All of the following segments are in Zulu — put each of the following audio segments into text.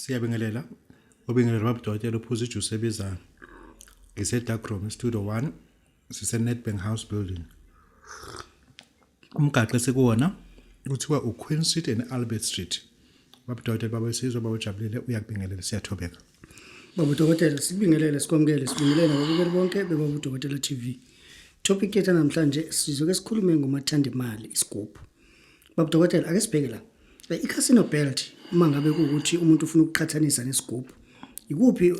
Siyabingelela. Ubingelela baba Dokotela uphuza ijuice ebizayo. Ngise Dark Room Studio 1 sise Nedbank House Building. Umgaqo esikuwona kuthiwa uQueen Street and Albert Street. Baba Dokotela baba Sizwe baba Jabulile uyakubingelela siyathobeka. Baba Dokotela sibingelele sikwamukele sibingelele nababukeli bonke bebaba Dokotela TV. Topic yethu namhlanje sizoke sikhulume ngomathanda imali isigubhu. Baba Dokotela ake sibheke la. I-casino belt uma ngabe kuwukuthi umuntu ufuna ukuqhathanisa nesigubhu ikuphi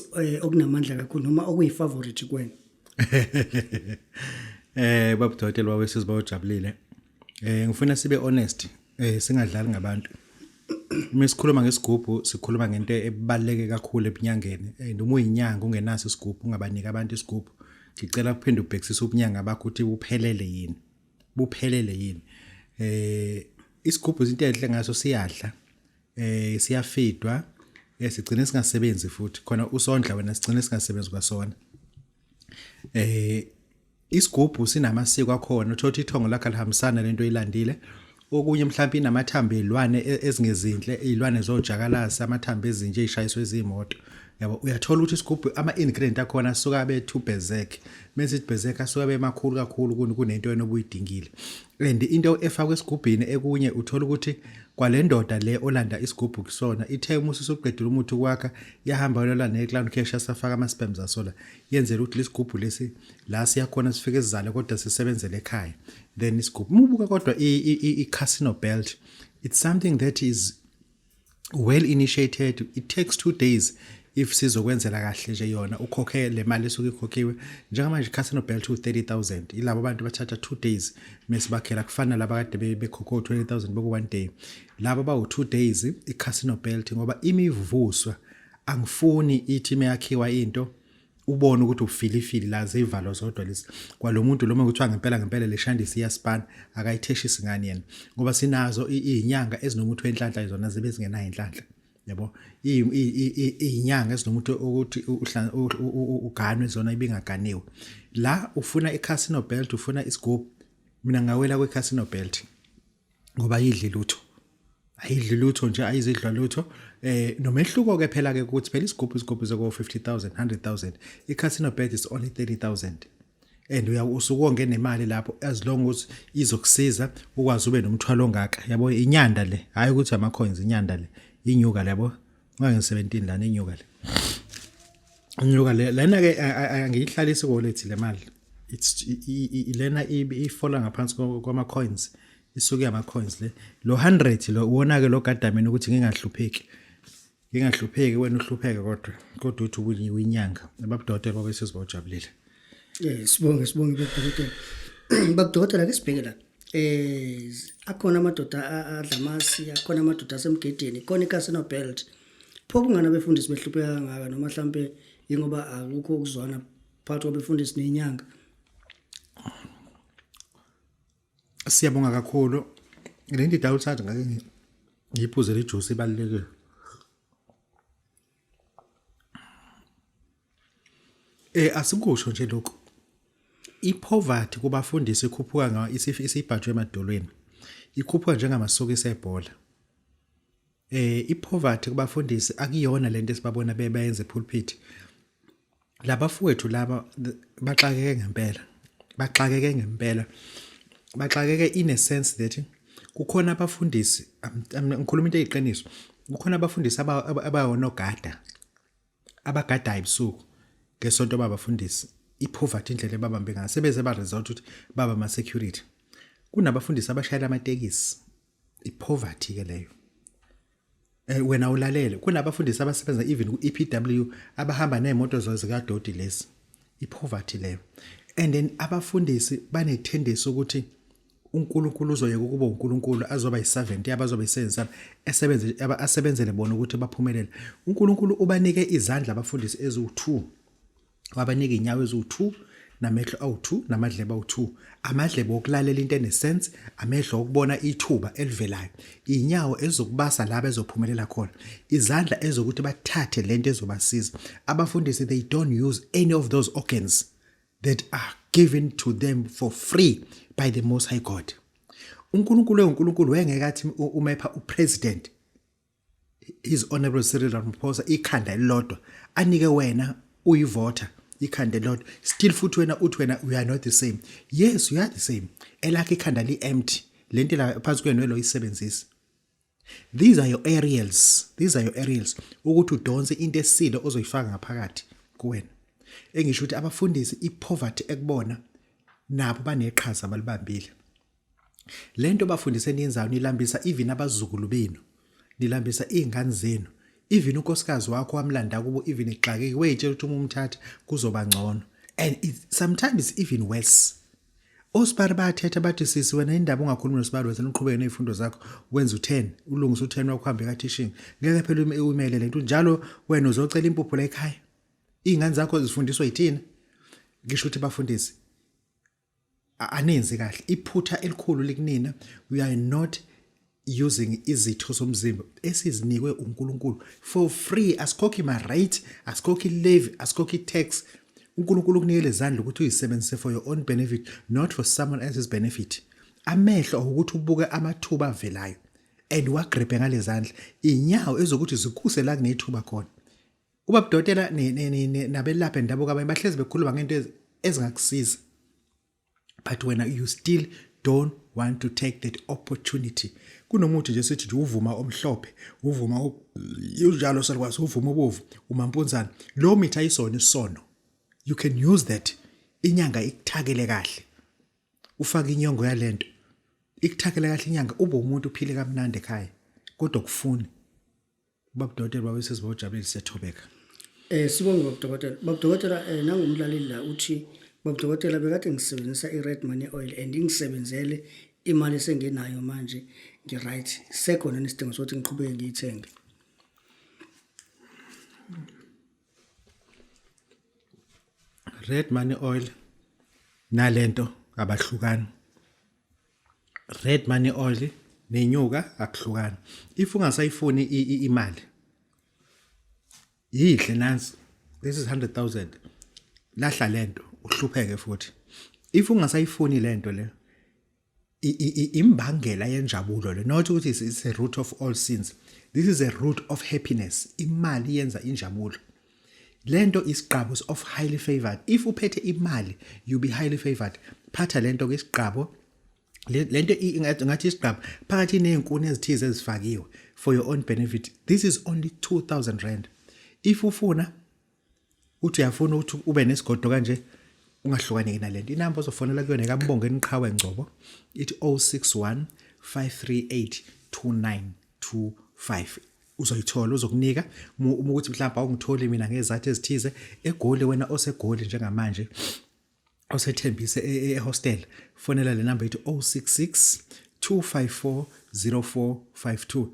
okunamandla kakhulu noma okuyi-favorite kuwena? Baba Dokotela baba Sizwe baba Jabulile. Ngifuna sibe honest singadlali ngabantu. Uma sikhuluma ngesigubhu sikhuluma ngento ebaluleke kakhulu ebunyangeni. Noma uyinyanga ungenaso isigubhu ungabaniki abantu isigubhu. Ngicela uphinde ubhekisise ubunyanga bakho ukuthi buphelele yini. Buphelele yini. Isigubhu izinto enhle ngaso siyadla. Siyafidwa. Sigcine singasebenzi futhi. Khona usondla wena sigcine singasebenzi kwasona. Isigubhu sinamasiko akhona, uthola ukuthi ithongo lakhe alihambisana lento oyilandile. Okunye mhlawumbe inamathambo ezilwane ezingezinhle, izilwane zojakalasi, amathambo ezinja ezishayiswe izimoto. Yabo, uyathola ukuthi isigubhu ama-ingredient akhona asuka abe too berserk. Mase ithi berserk asuka abe makhulu kakhulu kunento wena obuyidingile. And into efakwe esigubhini ekunye uthola ukuthi kwale ndoda le olanda isigubhu kusona ithe uma usuqedile umuthi ukwakha yahamba yolala ne-clown cash yasafaka ama-sperms asola. Yenzela ukuthi lesigubhu lesi la siyakhona sifike sizale kodwa sisebenzele ekhaya. Then isigubhu uma ubuka kodwa i-casino belt, it's something that is well initiated. It takes 2 days if sizokwenzela kahle nje yona ukhokhe le mali esuke ikhokhiwe. Njengamanje i-casino belt u-30,000, ilabo bantu bathatha 2 days mesibakhela, kufana laba kade bekhokhe u-20,000 beku 1 day. Laba bawu 2 days i-casino belt ngoba imivuswa angifuni ithi meyakhiwa into ubone ukuthi ufilifili la zivalo zodwa lezi kwalomuntu lo mekuthiwa ngempela ngempela le shandisi iyaspana akayitheshisi ngani yena, ngoba sinazo izinyanga ezinomuthi wenhlanhla zona zibe zingenayo inhlanhla. Yabo, izinyanga ezinomuthi ukuthi uganwe zona ibingaganiwe. La ufuna i-casino belt, ufuna isigubhu, mina ngawela kwi-casino belt ngoba ayidli lutho, ayidli lutho nje, ayizidlwa lutho. Nomehluko ke phela ke ukuthi phela isigubhu zoko 50,000, 100,000, i-casino belt is only 30,000 and uya usukonge nemali lapho as long as izokusiza ukwazi ube nomthwalo ongaka. Yabo, inyanda le, hayi ukuthi ama coins, inyanda le inyuka le, yabo ngange 17 lana inyuka le, inyuka le lena ke angiyihlalisi kuwallet le mali. It's lena ifola ngaphansi kwama coins, isuke ama coins le, lo 100 lo uwona ke lo gadameni ukuthi ngingahlupheki, ngingahlupheki wena uhlupheke kodwa uthi uyinyanga. Ababudokotela babe sezibawujabulile. Sibonge sibonge babudokotela. Babudokotela ke sibheke la. Akhona amadoda adla amasi, akhona amadoda asemgedeni, khona i-casino belt. Pho kungani abefundisi behlupheka kangaka, noma mhlambe ingoba akukho ukuzwana phakathi kwabefundisi nenyanga? Siyabonga kakhulu. Le ndida uthatha ngake ngiyiphuze le juice ibalulekile. Asikusho nje lokhu. I-poverty kubafundisi ikhuphuka nga isibhajwe emadolweni. Ikhuphuka njengamasokisi ebhola. I-poverty kubafundisi akuyona lento esibabona beyenza epulpit. Labafowethu laba baxakeke ngempela. Baxakeke ngempela. Baxakeke in a sense that kukhona abafundisi, ngikhuluma into eyiqiniso, kukhona abafundisi abayonogada, abagadayo ebusuku ngesonto babafundisi. I-poverty indlela ebabambe ngayo sebeze ba result ukuthi baba ama security. Kunabafundisi abashayela amatekisi, i-poverty ke leyo. Wena ulalele, kunabafundisi abasebenza even ku-EPW abahamba nezimoto zikadoti lezi, i-poverty leyo. And then abafundisi banethendisi ukuthi uNkulunkulu uzoyeka ukuba uNkulunkulu, azoba yiservant yabo, azoba yiservant esebenze, asebenzele bona ukuthi baphumelele. uNkulunkulu ubanike izandla abafundisi eziwu2, wabanika inyawo eziwu2, namehlo awu2, namadlebe awu2. Amadlebe okulalela into enesense, amehlo okubona ithuba elivelayo, inyawo ezokubasa laba ezophumelela khona, izandla ezokuthi bathathe lento ezobasiza. Abafundisi, they don't use any of those organs that are given to them for free by the Most High God. uNkulunkulu enguNkulunkulu wengeke athi umepha upresident. His Honorable Cyril Ramaphosa ikhanda elilodwa anike wena uyivoter ikhanda elilodwa, still futhi wena uthi wena we are not the same. Yes, we are the same. Elakhe ikhanda li empty, lento la phansi kwenwele oyisebenzisa. These are your aerials, these are your aerials ukuthi udonse into esile ozoyifaka ngaphakathi kuwena. Engisho ukuthi abafundisi ipoverty ekubona nabo baneqhaza abalibambile. Lento bafundise eniyenzayo nilambisa even abazukulu benu. Nilambisa izingane zenu. Even unkosikazi wakho wamlanda kubo even exakeke weyitshela ukuthi uma umthatha kuzoba ngcono. And it, sometimes it's even worse. Osibari bayathetha bathi sisi wena indaba ungakhulumi nosibari wena uqhubeke nezifundo zakho wenza u10 ulungise u10 wakho uhambe kathishini ngeke phela uyimele lento njalo wena uzocela impuphu la ekhaya izingane zakho zifundiswa yithina ngisho ukuthi bafundisi anenzi kahle iphutha elikhulu likunina. We are not using izitho zomzimba esizinikwe uNkulunkulu for free. Asikhokhi ma rate, asikhokhi levy, asikhokhi tax. uNkulunkulu ukunikele izandla ukuthi uyisebenzise for your own benefit, not for someone else's benefit. Amehlo ukuthi ubuke amathuba avelayo and wagrebe ngalezandla, inyawo ezokuthi zikuse la kunethuba khona. Ubabudokotela nabelaphi endabuko abanye bahlezi bekhuluma ngento ezingakusiza, but wena you still don't want to take that opportunity. Kunomuthi nje sithi nje uvuma omhlophe, uvuma unjalo salukwazi, uvuma obovu, umampunzana, lo mithi ayisona isono. You can use that. Inyanga ikuthakele kahle, ufake inyongo yalento ikuthakele kahle inyanga, ube umuntu uphile kamnandi ekhaya, kodwa kufuni babudokotela babe sesibojabulile siyathobeka. Sibonge babudokotela. Babudokotela, nangumlaleli la uthi babudokotela bekade ngisebenzisa i-red money oil and ingisebenzele, imali esengenayo manje ngi-right, sekhona nesidingo sokuthi ngiqhubeke ngiyithenge? Red money oil nalento abahlukani. Red money oil nenyuka akuhlukani. If ungasayifuni imali yidle nansi, this is 100,000, lahla lento uhlupheke futhi. If ungasayifuni lento le imbangela yenjabulo le, not ukuthi it's a root of all sins, this is a root of happiness. Imali yenza injabulo. Lento isiqabo of highly favored. If uphethe imali you be highly favored. Phatha lento ke isiqabo, lento ngathi isiqabo phakathi nezinkuni ezithize ezifakiwe for your own benefit. This is only 2000 rand. If ufuna uthi uyafuna ukuthi ube nesigodo kanje ungahlukaneki nalento, inamba ozofonela kuyona kaMbongeni Qhawe Ngcobo ithi 061 538 2925. Uzoyithola, uzokunika uma ukuthi mhlawumbe awungitholi mina ngezathu ezithize eGoli, wena oseGoli njengamanje osethembise ehostel, fonela le number ithi 066 254 0452.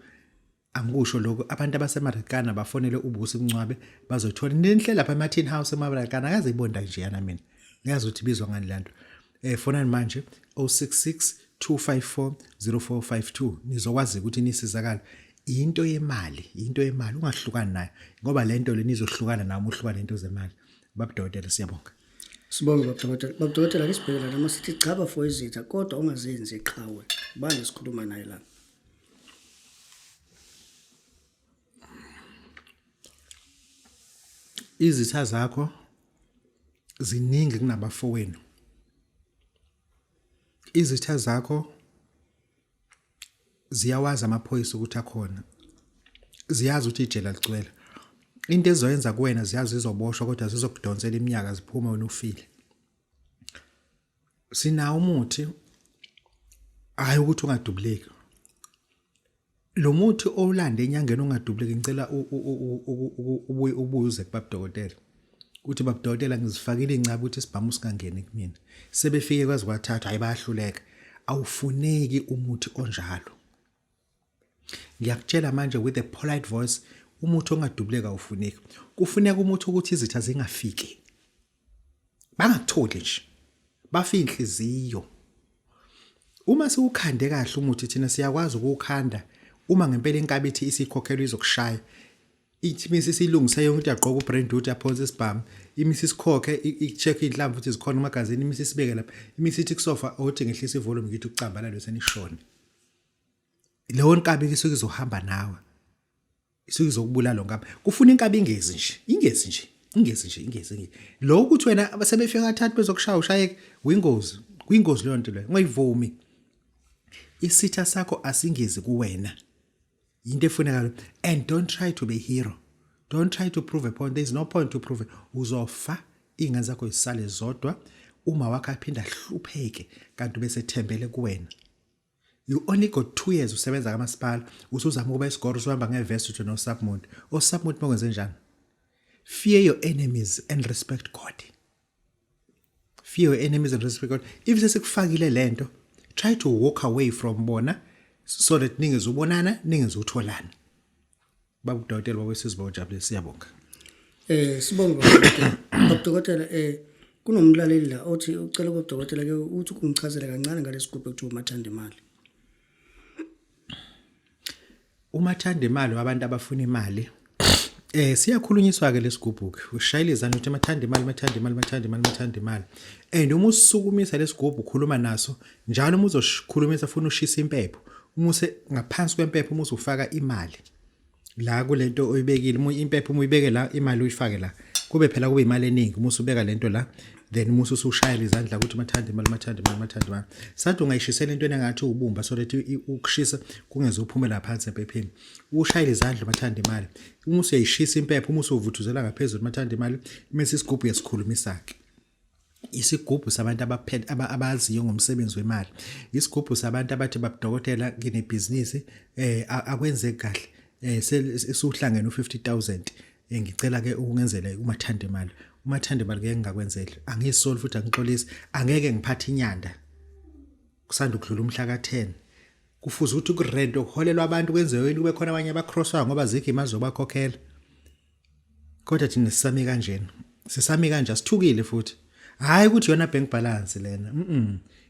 Angikusho lokho, abantu abaseMarikana bafonele uBusi Mncwabe bazothola nenhle lapha eMartin House eMarikana, akaze ibonda nje yana mina ngiyazi ukuthi ibizwa ngani lanto. Fonani manje 066 254 0452, nizokwazi ukuthi nisizakala. Into yemali, into yemali ungahlukani nayo, ngoba lento le nizohlukana nayo uma uhlukana into zemali. Babudokotela siyabonga. Sibonge babudokotela. Babudokotela, ake sibheke la noma sithi chaba for izitha kodwa ungazenzi iqhawe. Bani sikhuluma naye la? Izitha zakho ziningi kunabafowenu. Izitha zakho ziyawazi amaphoyisa ukuthi akhona, ziyazi ukuthi ijele aligcwele. Into ezoyenza kuwena ziyazi izoboshwa, kodwa zizokudonsela iminyaka ziphume wena ufile. Sinawo umuthi, hayi ukuthi ungadubuleki. Lo muthi owulande enyangeni ungadubuleki, ngicela ubuye ubuze kubabudokotela uthi babudokotela ngizifakile incaba ukuthi isibhamu singangeni kumina, sebefike kwaze kwathathwa, hayi bayahluleka. Awufuneki umuthi onjalo. Ngiyakutshela manje with a polite voice, umuthi ongadubuleka awufuneki. Kufuneka umuthi ukuthi izitha zingafiki, bangakutholi nje, bafe inhliziyo. Uma siwukhande kahle umuthi, thina siyakwazi ukuwukhanda uma ngempela inkabithi isikhokhelwa izokushaya, ithi mise isiyilungise yonke into, yagqoka ubrand duty, aphonse isibhamu, imise isikhokhe, i-check iy'nhlamvu ukuthi zikhona umagazini, imise isibeke lapha, imise ithi kusofa othi ngehlisa ivolume ngithi ucambalale senishone. Leyo nkabi isuke izohamba nawe. Isizokubulala lo nkabi. Kufuna inkabi ingezi nje, ingezi nje, ingezi nje, ingezi nje. Lo ukuthi wena sebefika kathathu bezokushaya ushayeke, wingozi, kuyingozi leyo nto leyo. Ungayivumi. Isitha sakho asingezi kuwena. Into efunekayo and don't try to be hero. Don't try to prove a point. There is no point to prove it. Uzofa ingane zakho zisale zodwa uma wakho aphinda ahlupheke kanti ubesethembele kuwena. You only got 2 years usebenza kamasipala usuzama ukuba isigoro usuhamba ngevest uthi no submount. O submount mokwenze njani? Fear your enemies and respect God. Fear your enemies and respect God. If sesikufakile lento, try to walk away from bona so that ningezubonana, ningezutholana. Baba udokotela baba wesizwe bawujabule siyabonga. Sibonge baba Dokotela kunomlaleli la othi ucela kubaba ke uthi ukungichazela kancane ngalesigubhu ekuthiwa umathanda imali. Umathanda imali wabantu abafuna imali. Siyakhulunyiswa ke lesigubhu ke. Ushayela izandla uthi mathanda imali, mathanda imali, mathanda imali, mathanda imali. And uma usukumisa lesigubhu ukhuluma naso, njalo uma uzokhulumisa funa ushisa impepho. Uma use ngaphansi kwempepho uma uzofaka imali. La kulento oyibekile, uma impepho uma uyibeke la imali uyifake la. Kube phela kube imali eningi uma usubeka lento la then uma usushayela izandla ukuthi mathanda imali, mathanda imali, mathanda imali. Sathi ungayishisela into engathi ubumba so that ukushisa kungeze uphumela phansi empepheni. Ushayela izandla mathanda imali. Uma usuyayishisa impepho uma usuvuthuzela ngaphezulu mathanda imali mase isigubhu uyasikhulumisa ke. Isigubhu sabantu abaphethe abaziyo ngomsebenzi wemali. Isigubhu sabantu abathi babudokotela nginebhizinisi akwenzeki kahle suhlangene u50000 ngicela ke ukungenzela umathanda imali. Umathanda imali ngeke ngingakwenzeli. Angisoli futhi angixolisi. Angeke ngiphathe inyanda. Kusanda ukudlula umhla ka10. Kufuze ukuthi kurent okuholelwa abantu kwenziwe into kube khona abanye abacrosswayo ngoba zikho imali zobakhokhela. Kodwa thina sisami kanjena. Sisami kanje asithukile futhi. Hayi ukuthi yona bank balance lena.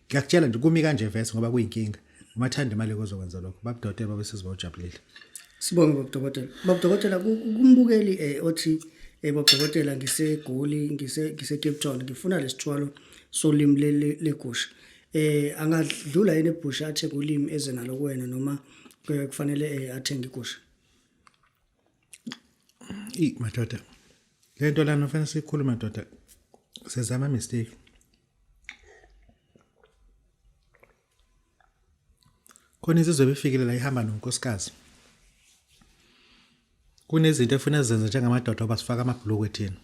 Ngiyakutshela nje kumi kanje verse ngoba kuyinkinga. Umathanda imali kozokwenza lokho. Babudokotela babesizwe bawujabulile. Sibonge baba dokotela. Baba dokotela kumbukeli othi baba dokotela ngiseGoli ngise Cape Town ngifuna lesithwalo solimi legusha. Angadlula yini ebhusha athenge ulimi eze nalo kuwena noma kufanele athenge igusha? I madoda. Lento lana fanele sikhulume madoda. Sezama mistake. Khona insizwa ebifikile la ihamba nonkosikazi. Kunezinto efuna zenze njengamadoda oba sifaka amabhulukwe thina.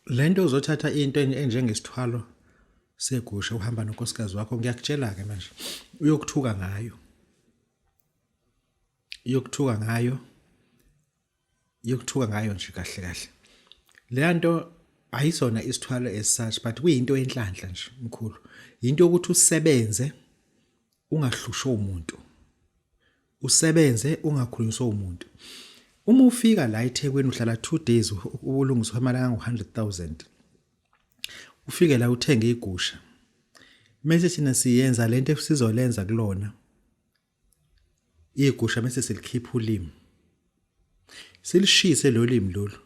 Lento uzothatha into enjengesithwalo segusha uhamba nonkosikazi wakho ngiyakutshela ke manje uyokuthuka ngayo. Uyokuthuka ngayo. Uyokuthuka ngayo nje kahle kahle. Leya nto ayisona isithwalo as such but kuyinto enhlanhla nje mkhulu. Into yokuthi usebenze ungahlushwa umuntu. Usebenze ungakhulunyiswa umuntu. Uma ufika la eThekwini uhlala 2 days ubulungiswa imali kango 100,000. Ufike la uthenge igusha. Mase thina siyenza lento esizolenza kulona. Igusha mase silikhipha ulimi. Silishise lo limi lolu.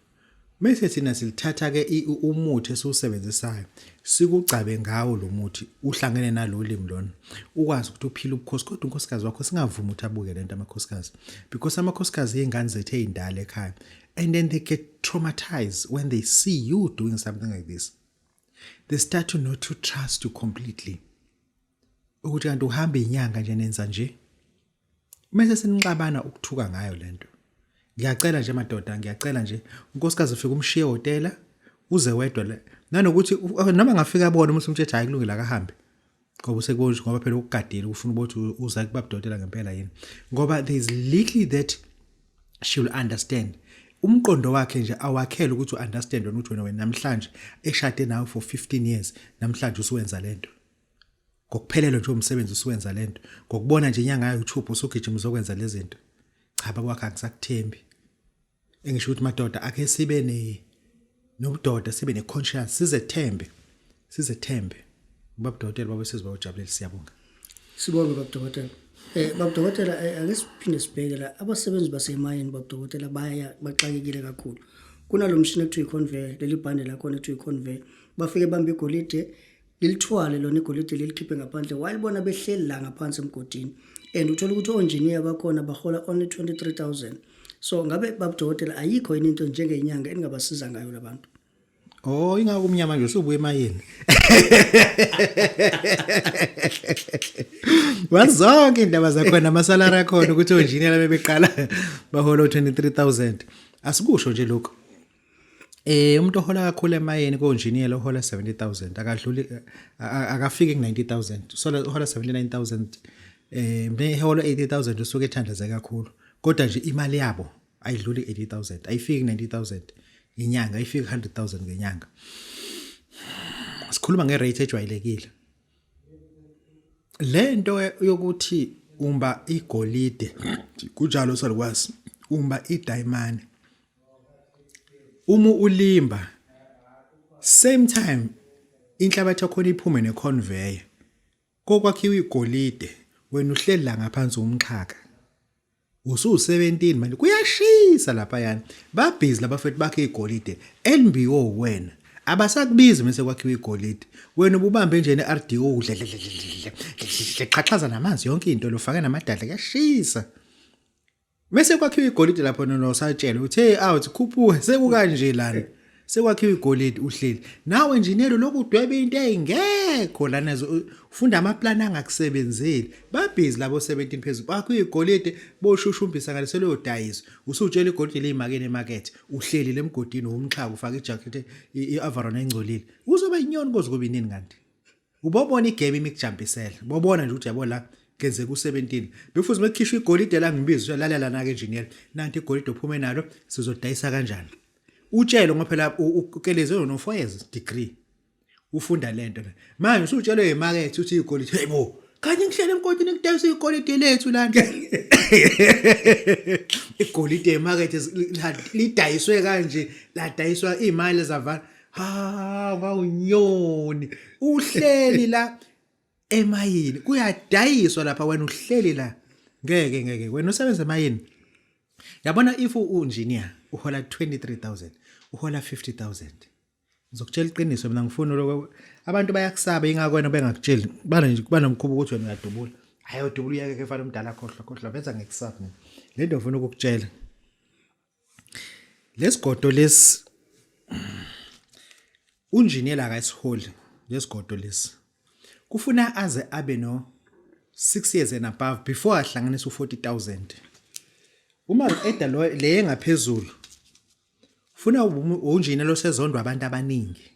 Mase thina silithatha ke umuthi esiwusebenzisayo sikugcabe ngawo lo muthi uhlangene nalo limi lona ukwazi ukuthi uphile ubukhosi kodwa unkosikazi wakho singavumi ukuthi abuke lento amakhosikazi because amakhosikazi izingane zethu ezindala ekhaya and then they get traumatized when they see you doing something like this. They start to not to trust you completely. Ukuthi kanti uhamba inyanga nje nenza nje. Mase senixabana ukuthuka ngayo lento. Ngiyacela nje madoda, ngiyacela nje unkosikazi ufika umshiye ehotela uze wedwa le. Nanokuthi noma ngafika abone uma usumtshethi hayi kulungile akahambe. Ngoba usekubona ngoba phela ukugadile ufuna ukuthi uza kubabudokotela ngempela yini. Ngoba there is little that she will understand. Umqondo wakhe nje awakhele ukuthi uunderstand wena ukuthi wena namhlanje eshade nawe for 15 years namhlanje usuwenza lento. Ngokuphelelwa nje umsebenzi usuwenza lento. Ngokubona nje inyanga yayo YouTube usugijima uzokwenza lezi zinto. Cha baba wakhe angisakuthembi. Engisho ukuthi madoda ake sibe ne nobudoda sibe ne conscience sizethembe. Sizethembe. Baba dokotela baba sizwe bawujabulele siyabonga. Sibonge baba dokotela. Baba dokotela ake siphinde sibheke la abasebenzi basemayini baba dokotela baya baxakekile kakhulu. Kunalo mshini ekuthiwa i-conveyor leli bhande lakhona ekuthiwa i-conveyor. Bafike bambe igolide lilithwale lona igolide lilikhiphe ngaphandle while bona behleli la ngaphansi emgodini. And uthola ukuthi onjiniya bakhona bahola only 23,000. So ngabe, babudokotela, ayikho yini into njengenyanga eningabasiza ngayo labantu? Oh, ingako umnyama nje usubuye emayini. Wazonke indaba zakhona, amasalary akhona, ukuthi onjiniyela bebeqala bahola u23000. Asikusho nje lokho. Umuntu ohola kakhulu emayini konjiniyela ohola 70000, akadluli, akafiki ku90000. So uhola 79000, meholo 80000 usuke ethandaze kakhulu. Kodwa nje imali yabo ayidluli 80000, ayifiki 90000 inyanga, ayifiki 100000 ngenyanga. Sikhuluma ngerate ejwayelekile. Lento yokuthi umba igolide, kunjalo salukwazi, umba idiamond, uma ulimba, same time inhlabathi yakhona iphume neconveyor kokwakhiwa igolide, wena uhleli la ngaphansi umxhaka, usu-17 manje, kuyashisa lapha yani, babhizi labafethu bakhe igolide elimbiwe wena, abasakubizi mase kwakhiwa igolide, wena ububambe nje ne-RDO, qhaqhaza namanzi, yonke into lofake namadadla, kuyashisa. Mase kwakhiwa igolide lapho nosatshela uthi, "Hey out, khuphuke, sekukanje lana." Sekwakhiwa igolide, uhleli nawe engineer, lokhu udweba into engekho lana, ufunda amaplan angakusebenzeli. Babhizi labo 17 phezulu bakhiwa igolide, boshushumbisa ngale, seluyodayiswa, usutshela igolide liyimakeni emarket, uhleli lemgodini umxhaka, ufaka ijacket, i-overall engcolile, uzoba inyoni koze kube inini kanti? Ubobona igame imikujampisela, bobona nje ukuthi yabo la kenzeka u17 befuthi mekukhishwa igolide la, ngibiza, lalela na ke engineer, nanti igolide uphume nalo, sizodayisa kanjani? Utshele ngoba phela ukeleze no 4 years degree ufunda lento le, manje usutshelwe imarket uthi igolide, hey bo, kanye ngihlele emgodini kudayisa igolide lethu lana, igolide emarket lidayiswe kanje, ladayiswa imali zavala. Ha, ngawunyoni, uhleli la emayini, kuyadayiswa lapha, wena uhleli la. Ngeke, ngeke, wena usebenza emayini. Yabona, if u-engineer uhola 23000, uhola 50000, ngizokutshela iqiniso mina, ngifuna lokho. Abantu bayakusaba, ingakho wena bengakutsheli, bana nje banomkhuba ukuthi wena uyadubula. Hayi, udubula uyeke ke, fana umdala, khohlwa, khohlwa, benza ngekusaba. Mina le nto ngifuna ukukutshela, lesigodo lesi unjiniyela akasiholi. Lesigodo lesi kufuna aze abe no 6 years and above before ahlanganise u40000. Uma eda lo le engaphezulu, funa unjiniyela osezondwa abantu abaningi.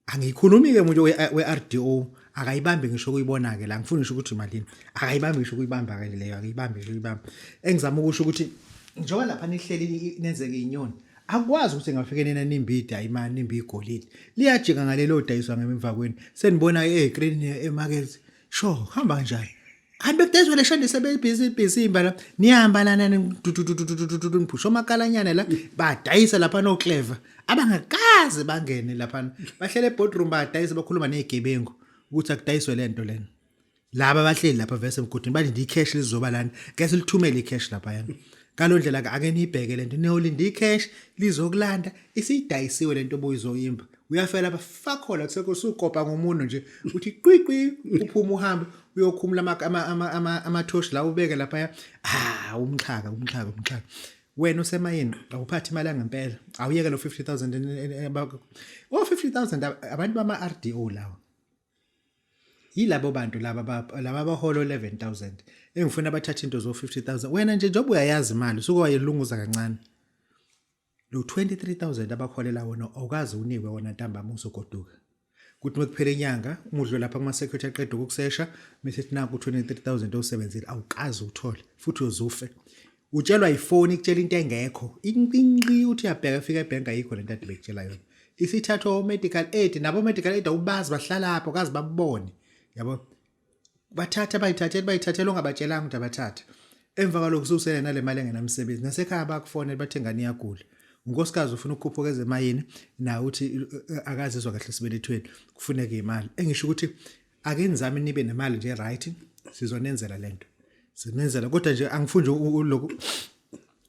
Angikhulumi ke umuntu we-RDO, akayibambi ngisho ukuyibona ke la, ngifuna ngisho ukuthi malini, akayibambi ngisho ukuyibamba ke leyo, akayibambi ngisho ukuyibamba. Engizama ukusho ukuthi njengoba lapha nihleli nenzeke inyoni, akwazi ukuthi ngafike nina nimbida imali, nimbi igolide, liyajika ngalelo dayiswa ngemva kwenu, senibona e-screen emarket. Sure, hamba kanjani? Kanti bekudayiswa le shande, sebebhizi ibhizi imba la, nihamba lana niphusha omakalanyana la, badayisa lapha no clever abangakaze bangene lapha, bahlele eboardroom, badayisa, bakhuluma nezigebengu ukuthi akudayiswe lento lena. Laba bahleli lapha vese emgodini, balinde icash lizoba lana, ke silithumele icash lapha yana. Ngalo ndlela ke ake niyibheke lento, niyolinda icash lizokulanda, isiyidayisiwe lento obuyizoyimba. Uyafela lapha, fakhola kusekho, usukopa ngomuno nje, uthi qwi qwi, uphuma uhambe uyokhumula amathoshi la, ubeke lapha. Ah, umxhaka, umxhaka, umxhaka. Wena usemayini, awuphathi imali yangempela, awuyeke lo 50000, o 50000 abantu bama RDO lawa. Yilabo bantu laba laba abaholo 11000 engifuna bathathe into zo 50000. Wena nje njengoba uyayazi imali, usuke wayilunguza kancane. Lo 23000 abakholela wona, awukaze unikwe wona ntambama uzogoduka. Kuthi mekuphela inyanga, uma udlula lapha kuma security aqeda ukukusesha, bese ethi naku 23000 osebenzile, awukaze uthole futhi uyozufe. Utshelwa ifoni ikutshela into engekho. Inqinqi, uthi uyabheka, fika ebhenki, ayikho lento ade bekutshela yona. Isithathwa medical aid, nabo medical aid awubazi, bahlala lapho kazi babone. Yabo? Bathatha, bayithathele, bayithathele ungabatshelanga ukuthi abathathe. Emva kwalokho ususele nale mali engenamsebenzi, nasekhaya bakufonela bathi ingane iyagula, unkosikazi ufuna ukukhuphuka ezemayini, nawe uthi akazizwa kahle esibelethweni, kufuneka imali. Engisho ukuthi ake nizame nibe nemali nje, right, sizonenzela lento, sinenzela, kodwa nje angifuni nje lokhu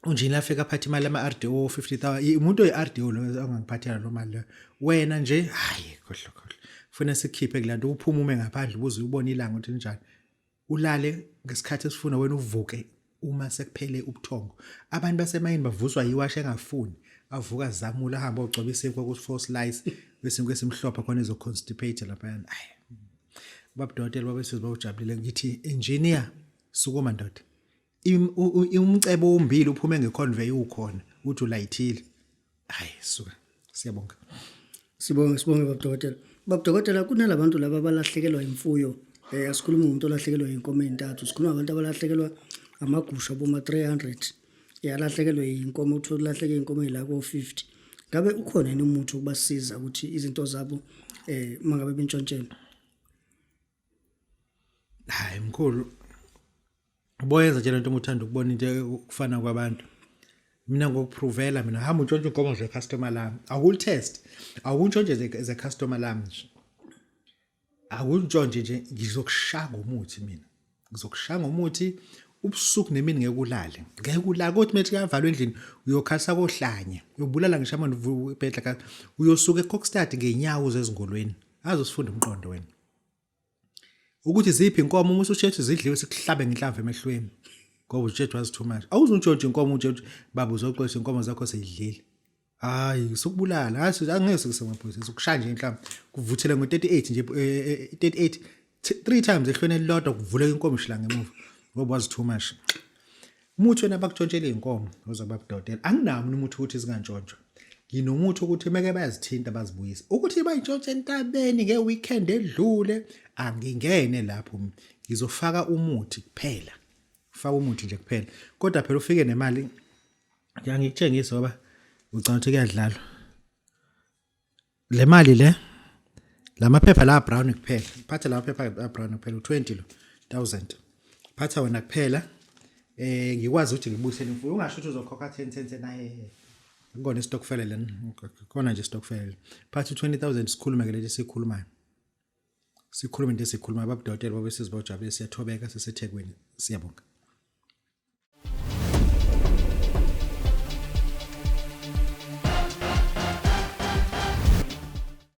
unjini afika aphathe imali ama-RDO 50000. Umuntu oyi-RDO lo ongangiphathela lo mali leyo, wena nje hayi, khohlwa, khohlwa, funa sikhiphe kulanto, uphume ume ngaphandle ubuze ubone ilanga ukuthi linjani. Ulale ngesikhathi esifuna wena, uvuke uma sekuphele ubuthongo. Abantu basemayini bavuswa yiwashi engafuni, avuka zamula, ahambe ogcoba isinkwa ku-four slice besinkwa esimhlophe khona ezo-constipate laphayana. Ayi, babudokotela babesizwe bawujabulile. Ngithi engineer, sukuma ndoda, umcebo umbili uphume ngeconvey ukhona uthi ulayithile. Hayi suka, siyabonga. Sibonge, sibonge babudokotela. Babudokotela, kunalabantu laba abalahlekelwa imfuyo. Asikhulumi ngomuntu olahlekelwa inkomo ezintathu, sikhuluma ngabantu abalahlekelwa amagusha boma 300. Alahlekelwe inkomo, uthola ulahleke inkomo ezila ko 50. Ngabe ukhona yini umuthi ukubasiza ukuthi izinto zabo mangabe bentshontshelwe? Hayi mkhulu, uboyenza nje lento uma uthanda ukubona into ukufana kwabantu. Mina ngokuprovela, mina hamba untshontshe inkomo ze customer lami, awukul-test, awukuntshontshe ze customer lami nje, akuntshontshe nje, ngizokushaya ngomuthi. Mina ngizokushaya ngomuthi ubusuku nemini, ngeke ulale, ngeke ulale. Kodwa methi kuyavalwa endlini, uyokhalisa kohlanya, uyobulala ngisho amanje ibhedla ka uyosuka eKokstad ngenyawo zezingolweni, azosifunda umqondo wena ukuthi ziphi inkomo. Uma usushethu zidliwe, sikuhlabe ngenhlamvu emehlweni ngoba utshethu wazi too much. Awuzuntshontsha inkomo, utshethu baba uzoxosha inkomo zakho seyidlile. Hayi, sokubulala, hayi, angeke sekusemaphoyisa, sokushaya nje inhlamvu, kuvuthele ngo-38 nje, 38 three times ehlweni elilodwa, kuvuleka inkomishi la ngemuva ngoba wazi too much. Umuthi wena bakutshontshela iy'nkomo oza babudokotela, anginawo mina umuthi ukuthi zingantshontshwa. Nginomuthi ukuthi meke bayazithinta bazibuyise. Ukuthi bayintshontshe entabeni nge-weekend edlule, angingene lapho, ngizofaka umuthi kuphela, faka umuthi nje kuphela. Kodwa phela ufike nemali, ngiyangikutshengisa ngoba ucabanga ukuthi kuyadlalwa. Le mali le, lamaphepha la brown kuphela, phatha la maphepha la brown kuphela, u20 lo 1000, phatha wena kuphela. Ngikwazi ukuthi ngibuyisele imfuyo, ungasho ukuthi uzokhokha 10 10 10. Aye, ngikona istokfela lena, khona nje istokfela. Phatha u20000, sikhulume ke leli sikhulumayo, sikhulume into esikhuluma. Babudokotela babesizwe bawujabule, siyathobeka, siseThekwini, siyabonga.